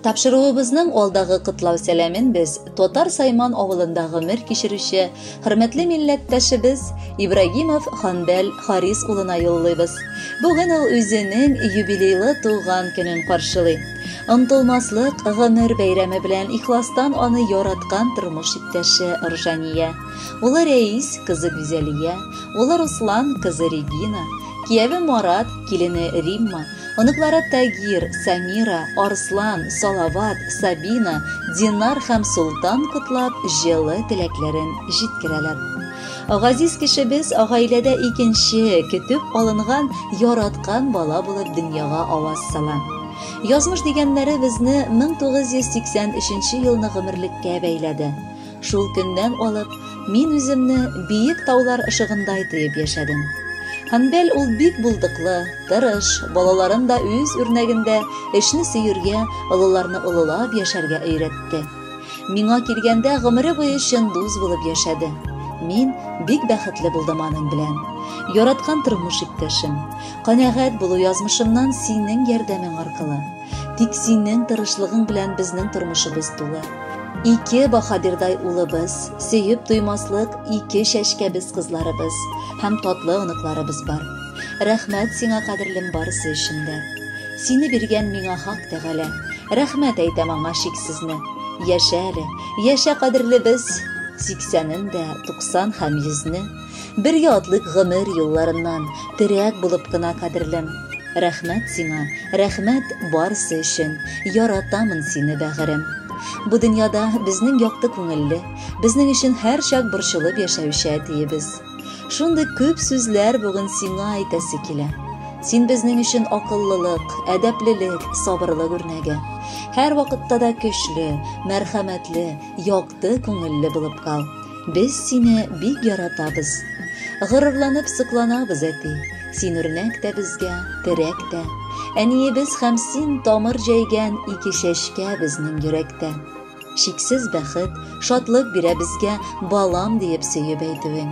Тапшыруыбызның алдагы котлау сәламен без Татар Сайман авылында гомер кичерүче хөрмәтле милләттәшебез Ибрагимов Ханбәл Харис улына юллыйбыз. Бүген ул үзенең юбилейлы туган көнен каршылый. Онтылмаслык гомер бәйрәме белән ихластан аны яраткан тормыш иптәше Ржания, улы Рәис, кызы Гүзәлия, улы Руслан, кызы Регина, кияве Марат, килене Римма, Оныклары Тагир, Самира, Арслан, Салават, Сабина, Динар һәм Солтан котлап, җылы теләкләрен җиткерәләр. Газиз кешебез гаиләдә икенче, көтеп алынган, яраткан бала булып дөньяга аваз сала. Язмыш дигәннәре безне 1983 елны гомерлеккә бәйләде. Шул көннән алып, мин үземне биек таулар ышыгындай тоеп яшәдем. Ханбәл ул бик булдыклы, тырыш, балаларын да үз үрнәгендә эшне сөергә, олыларны олылап яшәргә өйрәтте. Миңа килгәндә гомере буе чын дус булып яшәде. Мин бик бәхетле булдым аның белән. Яраткан тормыш иптәшем. Канәгать булу язмышымнан синең ярдәмең аркылы. Тик синең тырышлыгың белән безнең тормышыбыз тулы. Ике баһадирдай улыбыз, сөеп туймаслык ике чәчкәбез кызларыбыз һәм татлы оныкларыбыз бар. Рәхмәт сиңа, кадерлем, барысы өчен дә. Сине биргән миңа Хак Тәгалә. Рәхмәт әйтәм аңа чиксезне. Яшә әле, яшә, кадерлебез, сиксәнен дә, 90 һәм йөзне. Бергә атлыйк гомер юлларыннан, терәк булып кына, кадерлем. Рәхмәт сиңа, рәхмәт барысы өчен, яратамын сине, бәгырем. Бу дөньяда безнең якты күңелле, безнең өчен һәрчак борчылып яшәүче әтиебез. Шундый күп сүзләр бүген сиңа әйтәсе килә. Син безнең өчен акыллылык, әдәплелек, сабырлык үрнәге. Һәр вакытта да көчле, мәрхәмәтле, якты күңелле булып кал. Без сине бик яратабыз. Горурланып сокланабыз, әти. Син үрнәк тә безгә, терәк тә. Әниебез һәм син тамыр җәйгән ике чәчкә безнең йөрәктә. Чиксез бәхет, шатлык бирә безгә балам диеп сөеп әйтүең.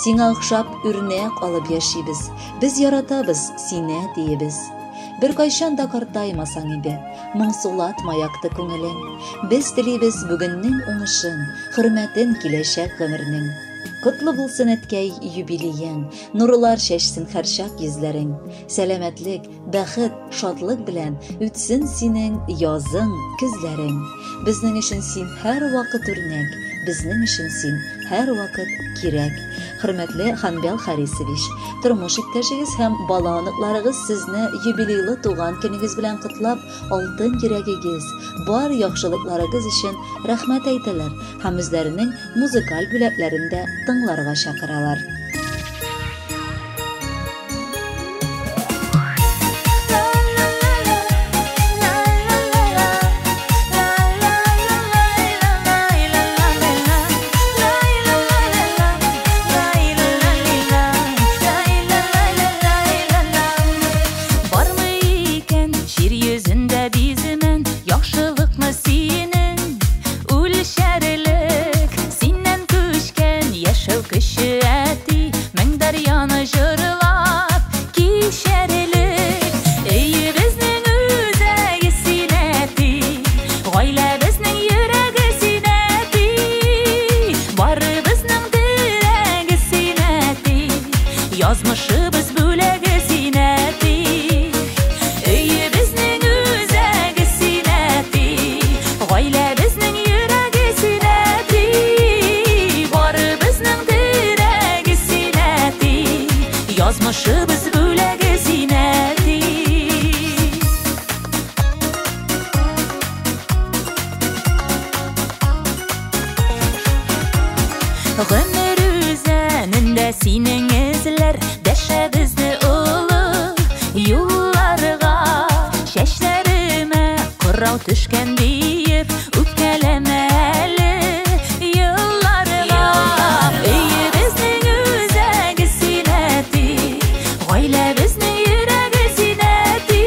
Сиңа охшап үрнәк алып яшибез. Без яратабыз сине, әтиебез. Беркайчан да картаймасаң иде. Моңсулатма якты күңелең. Без телибез бүгеннең уңышын, хөрмәтен киләчәк гомернең. Котлы булсын, әткәй, юбилеең, нурлар чәчсен һәрчак йөзләрең. Сәламәтлек, бәхет, шатлык белән үтсен синең язың, көзләрең. Безнең өчен син һәрвакыт үрнәк, безнең өчен син һәрвакыт кирәк. Хөрмәтле Ханбел Харисович, тормыш иптәшегез һәм бала оныкларыгыз сезне юбилейлы туган көнегез белән котлап, алтын йөрәгегез, бар яхшылыкларыгыз өчен рәхмәт әйтәләр һәм үзләренең музыкаль бүләкләрен дә тыңларга чакыралар. Бармы икән җир йөзендә биземен яхшылыкны синең үлчәрлек, синнән күчкән яшәү көче, әти, мең дәрьяны җырлап кичәрлек. Өебезнең үзәге син, әти, гаиләбезнең йөрәге син, әти, барыбызның терәге син, әти, язмышыбыз бүләге син, әти. Өебезнең үзәге син, әти, гаиләбезнең йөрәге син, әти, барыбызның терәге син, әти, язмышыбыз бүләге син, әти. Гомер үзәнендә синең эзләр дәшә безне олы юлларга. Чәчләремә кырау төшкән диеп үпкәләмә әле елларга. Өебезнең үзәге син, әти, гаиләбезнең йөрәге син, әти,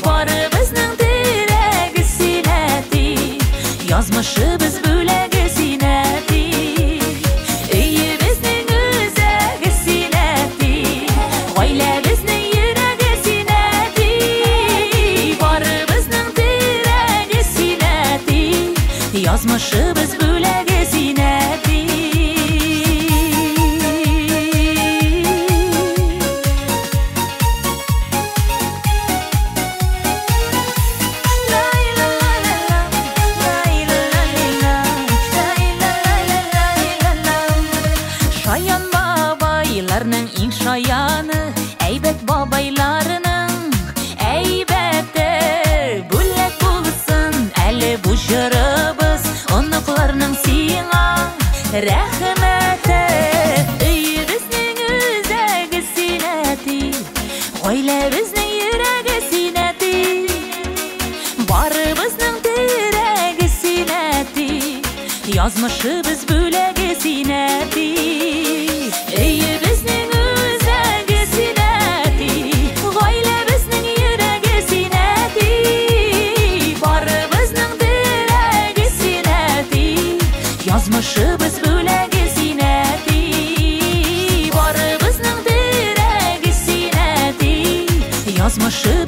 барыбызның терәге син, әти, язмышыбыз бүләге син, әти. Өебезнең үзәге син, әти, гаиләбезнең йөрәге син, әти, барыбызның терәге Язмышыбыз бүләге син, әти. Шаян бабайларның иң шаяны, әйбәт бабайларының әйбәте. Бүләк булсын әле бу җырыбыз, оныкларның сиңа рәхмәте. Өебезнең үзәге син, әти, гаиләбезнең йөрәге син, әти. Барыбызның терәге син, әти, язмышыбыз бүләге син, әти. Өебезнең үзәге син, әти, гаиләбезнең йөрәге син, әти. Барыбызның терәге син, әти, язмышыбыз бүләге син, әти. Барыбызның терәге син, әти, язмышыбыз